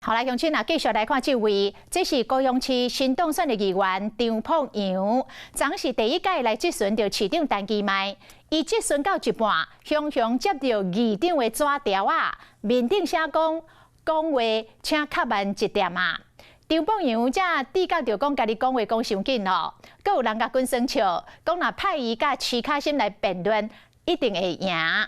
好來，鄉親啊，繼續來看這位，這是高雄市新當選的議員張博洋，昨是第一屆來質詢著市長陳其邁，伊質詢到一半，雄雄接著議長的紙條仔，面頂寫講講話請較慢一點啊。張博洋才智覺著講家己講話講傷緊咯，閣有人共滾耍笑，講若派伊佮徐巧芯來辯論，一定會贏。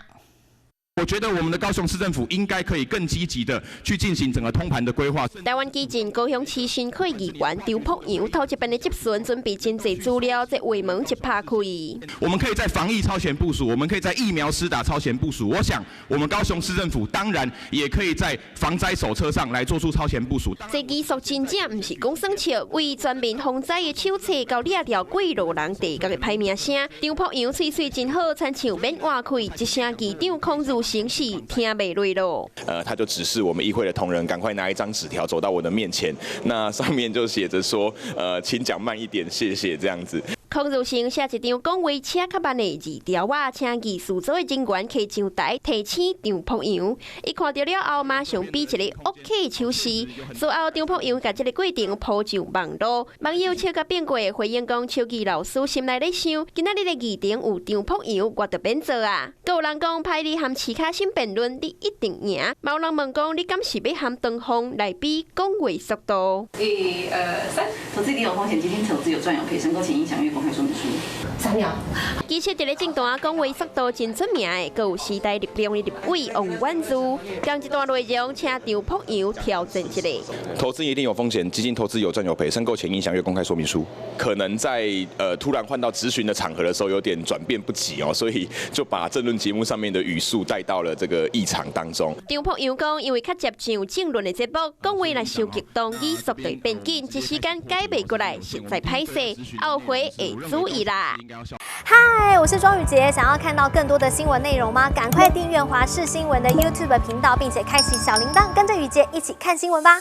我覺得我們的高雄市政府應該可以更積極的去進行整個通盤的規劃。台灣基進高雄市新區議員張博洋頭一遍的質詢準備真濟資料，這話門一拍開。我們可以在防疫超前部署，我們可以在疫苗施打超前部署。我想，我們高雄市政府當然也可以在防災手冊上來做出超前部署。這技術真正毋是講耍笑，為全面防災的手冊到掠著過路人地角的歹名聲。張博洋喙喙真好，親像免換氣，一聲議長孔如成是聽袂落咯。他就指示我們議會的同仁趕快拿一張紙條走到我的面前，那上面就寫着說，請講慢一點，謝謝，這樣子。孔如成寫一張講話請較慢的字條仔，請議事組的人員提上台提醒張博洋。伊看著了後，馬上比一個 OK 手勢。隨後張博洋共這個過程 po 上網路，網友笑甲變過，回應講：邱吉老師心內咧想，今仔日的議程有張博洋，我就免做啊。閣有人講派你和徐巧芯辯論，你一定贏。嘛有人問講，你敢是欲和唐鳳來比講話速度？一二三，投資一定有風險，基金投資有賺有賠，申購前應詳閱公開說明書。3秒。其實佇咧政壇講話速度真出名的，閣有時代力量的立委王婉諭，講這段內容，請張博洋調整一下。投資一定有風險，基金投資有賺有賠，申購前應詳閱公開說明書。可能在突然換到質詢的場合的時候，有點轉變不及哦，所以就把政論節目上面的語速帶到了這個議場當中。張博洋講，因為較接上政論的節目，講話若傷激動，語速就會變緊，一時間改袂過來，實在歹勢，後回會注意啦。嗨，我是莊宇傑，想要看到更多的新聞內容嗎？趕快訂閱華視新聞的 YouTube 頻道，並且開啟小鈴鐺，跟着宇傑一起看新聞吧。